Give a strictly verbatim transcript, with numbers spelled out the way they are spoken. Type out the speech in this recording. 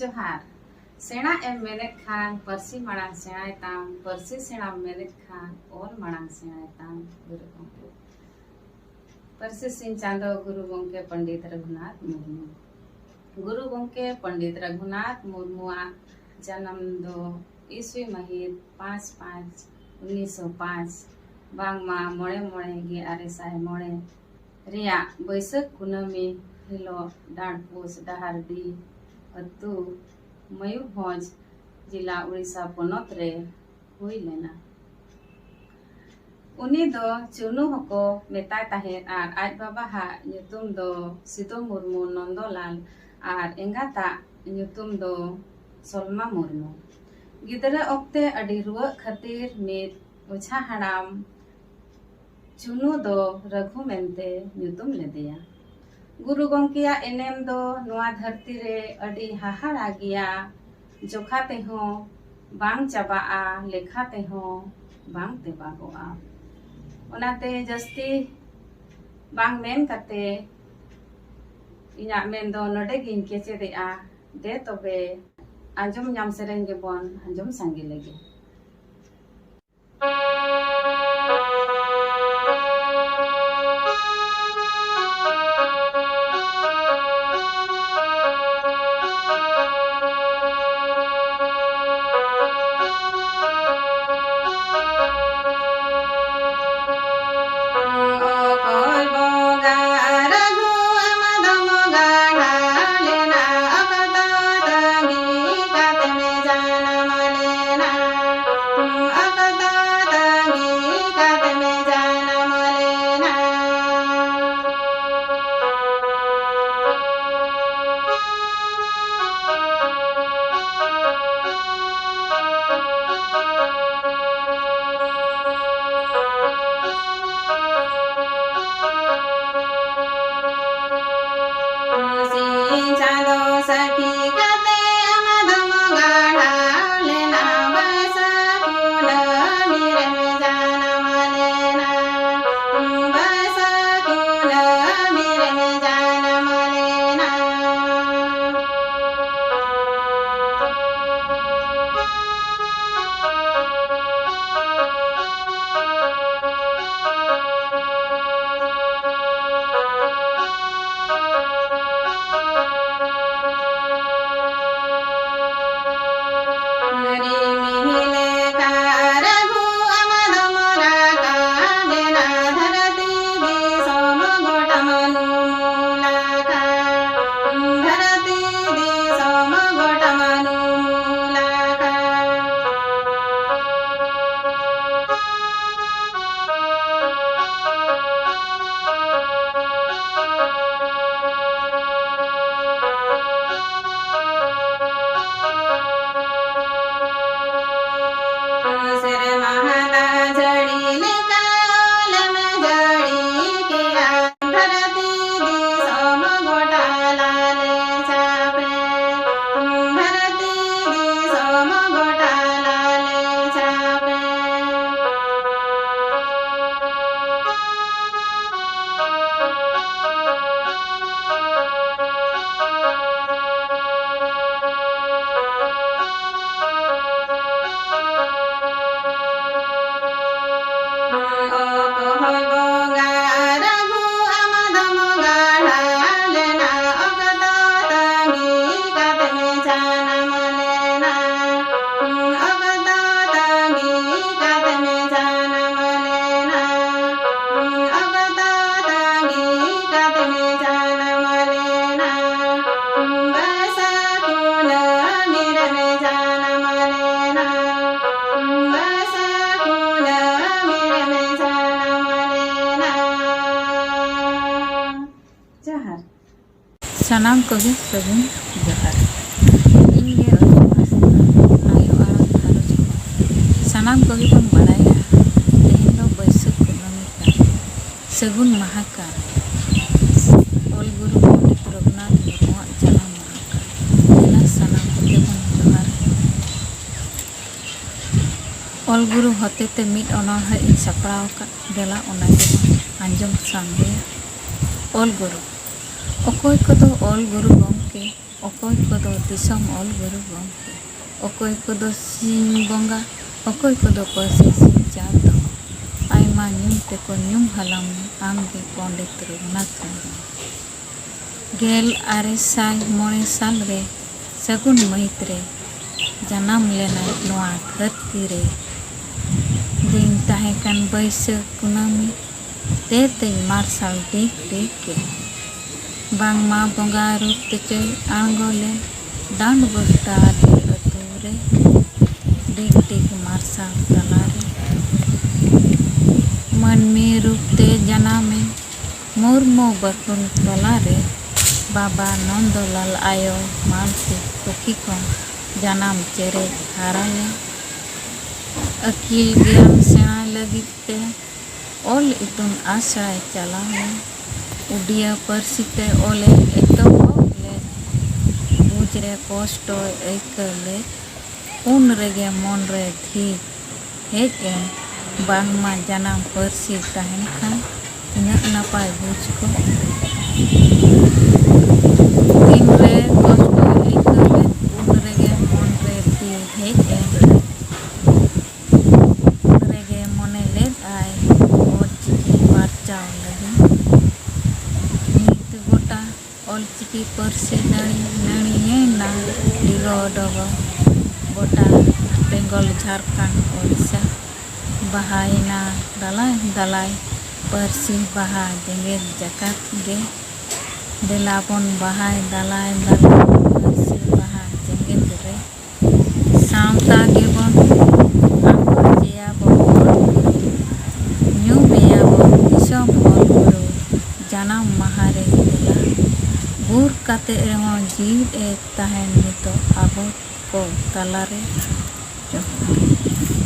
ᱡᱚᱦᱟᱨ᱾ ᱥᱮᱬᱟ ᱮᱢ ᱢᱮᱱᱮᱫ ᱠᱷᱟᱱ ᱯᱟᱹᱨᱥᱤ ᱢᱟᱲᱟᱝ ᱥᱮᱬᱟᱭ ᱛᱟᱢ, ᱯᱟᱹᱨᱥᱤ ᱥᱮᱬᱟᱢ ᱢᱮᱱᱮᱫ ᱠᱷᱟᱱ ᱚᱞ ᱢᱟᱲᱟᱝ ᱥᱮᱬᱟᱭ ᱛᱟᱢ᱾ ᱜᱩᱨᱩ ᱜᱚᱢᱠᱮ᱾ ᱯᱟᱹᱨᱥᱤ ᱥᱤᱧ ᱪᱟᱸᱫᱚ ᱜᱩᱨᱩ ᱜᱚᱢᱠᱮ ᱯᱚᱱᱰᱤᱛ ᱨᱚᱜᱷᱩᱱᱟᱛᱷ ᱢᱩᱨᱢᱩ᱾ ᱜᱩᱨᱩ ᱜᱚᱢᱠᱮ ᱯᱚᱱᱰᱤᱛ ᱨᱚᱜᱷᱩᱱᱟᱛᱷ ᱢᱩᱨᱢᱩᱣᱟᱜ ᱡᱟᱱᱟᱢ ᱫᱚ ᱤᱥᱣᱤ ᱢᱟᱹᱦᱤᱛ ᱯᱟᱸᱪ ᱯᱟᱸᱪ ᱩᱱᱤᱥᱥᱚ ᱯᱟᱸᱪ, ᱵᱟᱝᱢᱟ ᱢᱚᱬᱮ ᱢᱚᱬᱮ ᱜᱮᱞ ᱟᱨᱮ ᱥᱟᱭ ᱢᱚᱬᱮ ᱨᱮᱭᱟᱜ ᱵᱟᱹᱭᱥᱟᱹᱠᱷ ᱠᱩᱱᱟᱹᱢᱤ ᱦᱤᱞᱳᱜ ᱰᱟᱸᱰᱵᱳᱥ ᱰᱟᱦᱟᱨᱰᱤ ᱟᱹᱛᱩ, ᱢᱚᱭᱩᱨᱵᱷᱚᱸᱡᱽ ᱡᱮᱞᱟ, ᱩᱲᱤᱥᱥᱟ ᱯᱚᱱᱚᱛ ᱨᱮ ᱦᱩᱭ ᱞᱮᱱᱟ᱾ ᱩᱱᱤ ᱫᱚ ᱪᱩᱱᱩ ᱦᱚᱸᱠᱚ ᱢᱮᱛᱟᱭ ᱛᱟᱦᱮᱸᱫ ᱟᱨ ᱟᱡ ᱵᱟᱵᱟᱣᱟᱜ ᱧᱩᱛᱩᱢ ᱫᱚ ᱥᱤᱫᱩ ᱢᱩᱨᱢᱩ ᱱᱚᱱᱫᱚᱞᱟᱞ ᱟᱨ ᱮᱸᱜᱟᱛᱟᱜ ᱧᱩᱛᱩᱢ ᱫᱚ ᱥᱚᱞᱢᱟ ᱢᱩᱨᱢᱩ᱾ ᱜᱤᱫᱽᱨᱟᱹ ᱚᱠᱛᱮ ᱟᱹᱰᱤ ᱨᱩᱣᱟᱹᱜ ᱠᱷᱟᱹᱛᱤᱨ ᱢᱤᱫ ᱚᱡᱷᱟ ᱦᱟᱲᱟᱢ ᱪᱩᱱᱩ ᱫᱚ ᱨᱟᱹᱜᱷᱩ ᱢᱮᱱᱛᱮ ᱧᱩᱛᱩᱢ ᱞᱮᱫᱮᱭᱟ᱾ ᱜᱩᱨᱩ ᱜᱚᱢᱠᱮᱭᱟᱜ ᱮᱱᱮᱢ ᱫᱚ ᱱᱚᱣᱟ ᱫᱷᱟᱹᱨᱛᱤ ᱨᱮ ᱟᱹᱰᱤ ᱦᱟᱦᱟᱲᱟ ᱜᱮᱭᱟ, ᱡᱚᱠᱷᱟ ᱛᱮᱦᱚᱸ ᱵᱟᱝ ᱪᱟᱵᱟᱜᱼᱟ, ᱞᱮᱠᱷᱟ ᱛᱮᱦᱚᱸ ᱵᱟᱝ ᱛᱮᱵᱟᱜᱚᱜᱼᱟ᱾ ᱚᱱᱟᱛᱮ ᱡᱟᱹᱥᱛᱤ ᱵᱟᱝ ᱢᱮᱱ ᱠᱟᱛᱮ ᱤᱧᱟᱹᱜ ᱢᱮᱱ ᱫᱚ ᱱᱚᱰᱮ ᱜᱤᱧ ᱠᱮᱪᱮᱫᱮᱜᱼᱟ᱾ ᱫᱮ ᱛᱚᱵᱮ ᱟᱸᱡᱚᱢ ᱧᱟᱢ ᱥᱮᱨᱮᱧ ᱜᱮᱵᱚᱱ ᱟᱸᱡᱚᱢ ᱥᱟᱸᱜᱮ ᱞᱮᱜᱮ᱾ ᱦᱚᱭ ᱵᱚᱸᱜᱟ ᱨᱟᱹᱜᱷᱩ ᱟᱢ ᱫᱚᱢ ᱜᱟᱲᱦᱟ ᱞᱮᱱᱟ, ᱚᱠᱛᱚ ᱛᱟᱺᱜᱤ ᱠᱟᱛᱮᱢ ᱡᱟᱱᱟᱢ ᱞᱮᱱᱟ, ᱚᱠᱛᱚ ᱛᱟᱺᱜᱤ ᱠᱟᱛᱮᱢ ᱡᱟᱱᱟᱢ ᱞᱮᱱᱟ, ᱚᱠᱛᱚ ᱛᱟᱺᱜᱤ ᱠᱟᱛᱮᱢ ᱡᱟᱱᱟᱢ ᱞᱮᱱᱟ, ᱵᱟᱹᱭᱥᱟᱹᱠᱷ ᱠᱩᱱᱟᱹᱢᱤ ᱨᱮᱢ ᱡᱟᱱᱟᱢ ᱞᱮᱱᱟ, ᱵᱟᱹᱭᱥᱟᱹᱠᱷ ᱠᱩᱱᱟᱹᱢᱤ ᱨᱮᱢ ᱡᱟᱱᱟᱢ ᱞᱮᱱᱟ᱾ ᱡᱚᱦᱟᱨ᱾ ᱥᱟᱱᱟᱢ ᱠᱚᱜᱮ ᱥᱟᱹᱜᱩᱱ ᱡᱚᱦᱟᱨ᱾ ᱤᱧ ᱜᱮ ᱚᱡᱚᱭ ᱦᱟᱸᱥᱫᱟ, ᱟᱭᱳ ᱟᱲᱟᱝ ᱜᱷᱟᱨᱚᱸᱡᱽ ᱠᱷᱚᱱ᱾ ᱥᱟᱱᱟᱢ ᱠᱚᱜᱮ ᱵᱚᱱ ᱵᱟᱲᱟᱭᱟ, ᱛᱮᱦᱮᱧ ᱫᱚ ᱵᱟᱹᱭᱥᱟᱹᱠᱷ ᱠᱩᱱᱟᱹᱢᱤ ᱠᱟᱱ, ᱥᱟᱹᱜᱩᱱ ᱢᱟᱦᱟ ᱠᱟᱱ, ᱚᱞ ᱜᱩᱨᱩ ᱯᱚᱱᱰᱤᱛ ᱨᱚᱜᱷᱩᱱᱟᱛᱷ ᱢᱩᱨᱢᱩᱣᱟᱜ ᱡᱟᱱᱟᱢ ᱢᱟᱦᱟ ᱠᱟᱱ᱾ ᱫᱮᱞᱟ ᱥᱟᱱᱟᱢ ᱠᱚᱜᱮ ᱵᱚᱱ ᱡᱚᱦᱟᱨ᱾ ᱚᱞ ᱜᱩᱨᱩ ᱦᱚᱛᱮᱛᱮ ᱢᱤᱫ ᱚᱱᱚᱬᱦᱮ ᱤᱧ ᱥᱟᱯᱲᱟᱣ ᱟᱠᱟᱫ, ᱫᱮᱞᱟ ᱚᱱᱟ ᱜᱮᱵᱚᱱ ᱟᱸᱡᱚᱢ ᱥᱟᱸᱜᱮᱭᱟ᱾ ᱚᱞ ᱜᱩᱨᱩ᱾ ᱚᱠᱚᱭ ᱠᱚᱫᱚ ᱚᱞ ᱜᱩᱨᱩ ᱜᱚᱢᱠᱮ, ᱚᱠᱚᱭ ᱠᱚᱫᱚ ᱫᱤᱥᱚᱢ ᱚᱞ ᱜᱩᱨᱩ ᱜᱚᱢᱠᱮ, ᱚᱠᱚᱭ ᱠᱚᱫᱚ ᱥᱤᱧ ᱵᱚᱸᱜᱟ, ᱚᱠᱚᱭ ᱠᱚᱫᱚ ᱯᱟᱹᱨᱥᱤ ᱥᱤᱧ ᱪᱟᱸᱫ ᱫᱚ᱾ ᱟᱭᱢᱟ ᱧᱩᱢ ᱛᱮᱠᱚ ᱧᱩᱢ ᱦᱟᱞᱟᱝ ᱢᱮ, ᱟᱢ ᱜᱮ ᱯᱚᱱᱰᱤᱛ ᱨᱚᱜᱷᱩᱱᱟᱛᱷ ᱢᱩᱨᱢᱩ᱾ ᱜᱮᱞ ᱟᱨᱮ ᱥᱟᱭ ᱢᱚᱬᱮ ᱥᱟᱞ ᱨᱮ ᱥᱟᱹᱜᱩᱱ ᱢᱟᱹᱦᱤᱛ ᱨᱮ ᱡᱟᱱᱟᱢ ᱞᱮᱱᱟᱭ ᱱᱚᱣᱟ ᱫᱷᱟᱹᱨᱛᱤ ᱨᱮ᱾ ᱫᱤᱱ ᱛᱟᱦᱮᱸ ᱠᱟᱱ ᱵᱟᱹᱭᱥᱟᱹᱠᱷ ᱠᱩᱱᱟᱹᱢᱤ, ᱛᱮᱛᱮᱧ ᱢᱟᱨᱥᱟᱞ ᱰᱤᱜᱽ ᱰᱤᱜᱽ ᱜᱮ᱾ ᱵᱟᱝᱢᱟ ᱵᱚᱸᱜᱟ ᱨᱩᱯ ᱛᱮᱪᱚᱭ ᱟᱬᱜᱚ ᱞᱮᱱ, ᱰᱟᱸᱰ ᱵᱳᱥ ᱰᱟᱦᱟᱨᱰᱤ ᱟᱹᱛᱩ ᱨᱮ, ᱰᱤᱜᱽ ᱰᱤᱜᱽ ᱢᱟᱨᱥᱟᱞ ᱛᱟᱞᱟᱨᱮ᱾ ᱢᱟᱹᱱᱢᱤ ᱨᱩᱯ ᱛᱮ ᱡᱟᱱᱟᱢᱮᱱ ᱢᱩᱨᱢᱩ ᱵᱟᱹᱠᱷᱩᱞ ᱛᱟᱞᱟᱨᱮ, ᱵᱟᱵᱟ ᱱᱚᱱᱫᱚᱞᱟᱞ ᱟᱭᱳ ᱢᱟᱞᱛᱤ ᱯᱩᱛᱷᱤ ᱠᱷᱚᱱ ᱡᱟᱱᱟᱢ ᱪᱮᱨᱮᱡ ᱦᱟᱨᱟ ᱞᱮᱱ᱾ ᱟᱹᱠᱤᱞ ᱜᱮᱭᱟᱱ ᱥᱮᱬᱟ ᱞᱟᱹᱜᱤᱫ ᱛᱮ ᱚᱞ ᱤᱛᱩᱱ ᱟᱥᱲᱟᱭ ᱪᱟᱞᱟᱣ ᱞᱮᱱ᱾ ᱩᱰᱤᱭᱟ ᱯᱟᱹᱨᱥᱤ ᱛᱮ ᱚᱞᱮ ᱮᱛᱚᱦᱚᱵ ᱞᱮᱫ᱾ ᱵᱩᱡᱽ ᱨᱮ ᱠᱚᱥᱴᱚᱭ ᱟᱹᱭᱠᱟᱹᱣ ᱞᱮᱫ᱾ ᱩᱱ ᱨᱮᱜᱮ ᱢᱚᱱ ᱨᱮ ᱫᱷᱤᱨ ᱦᱮᱡ ᱮᱱ, ᱵᱟᱝᱢᱟ ᱡᱟᱱᱟᱢ ᱯᱟᱹᱨᱥᱤ ᱛᱟᱦᱮᱱ ᱠᱷᱟᱱ ᱛᱤᱱᱟᱹᱜ ᱱᱟᱯᱟᱭ ᱵᱩᱡᱽ ᱠᱚᱜ᱾ ᱛᱤᱱ ᱨᱮ ᱠᱚᱥᱴᱚᱭ ᱟᱹᱭᱠᱟᱹᱣ ᱞᱮᱫ, ᱩᱱ ᱨᱮᱜᱮ ᱢᱚᱱ ᱨᱮ ᱫᱷᱤᱨ ᱦᱮᱡ ᱮᱱ᱾ ᱩᱱ ᱨᱮᱜᱮ ᱢᱚᱱᱮ ᱞᱮᱫ ᱟᱭ, ᱚᱞ ᱪᱤᱠᱤ ᱯᱟᱹᱨᱥᱤ ᱱᱟᱹᱲᱤ ᱱᱟᱹᱲᱤᱭᱮᱱᱟ ᱰᱤᱜᱚ ᱰᱚᱜᱚ ᱜᱚᱴᱟ ᱵᱮᱝᱜᱚᱞ ᱡᱷᱟᱲᱠᱷᱚᱸᱰ ᱳᱰᱤᱥᱟ᱾ ᱵᱟᱦᱟᱭᱮᱱᱟ ᱫᱟᱞᱟᱭ ᱫᱟᱞᱟᱭ ᱯᱟᱹᱨᱥᱤ ᱵᱟᱦᱟ ᱡᱮᱜᱮᱛ ᱡᱟᱠᱟᱛ ᱜᱮ᱾ ᱫᱮᱞᱟ ᱵᱚᱱ ᱵᱟᱦᱟᱭ ᱫᱟᱞᱟᱭ ᱫᱟᱞᱟᱭ ᱯᱟᱹᱨᱥᱤ ᱵᱟᱦᱟ ᱡᱮᱜᱮᱛ ᱨᱮ᱾ ᱥᱟᱶᱛᱟ ᱜᱮᱵᱚᱱ ᱟᱸᱜᱚᱪᱮᱭᱟᱵᱚᱱ ᱚᱞ ᱜᱩᱨᱩ, ᱧᱩᱢᱮᱭᱟᱵᱚᱱ ᱫᱤᱥᱚᱢ ᱚᱞ ᱜᱩᱨᱩ, ᱡᱟᱱᱟᱢ ᱢᱟᱦᱟ ᱨᱮ ᱫᱮᱞᱟ᱾ ᱜᱩᱨ ᱠᱟᱛᱮ ᱨᱮᱦᱚᱸ ᱡᱤᱣᱤᱫ ᱮ ᱛᱟᱦᱮᱱ ᱱᱤᱛᱚᱜ ᱟᱵᱚ ᱠᱚ ᱛᱟᱞᱟᱨᱮ᱾ ᱡᱚᱦᱟᱨ᱾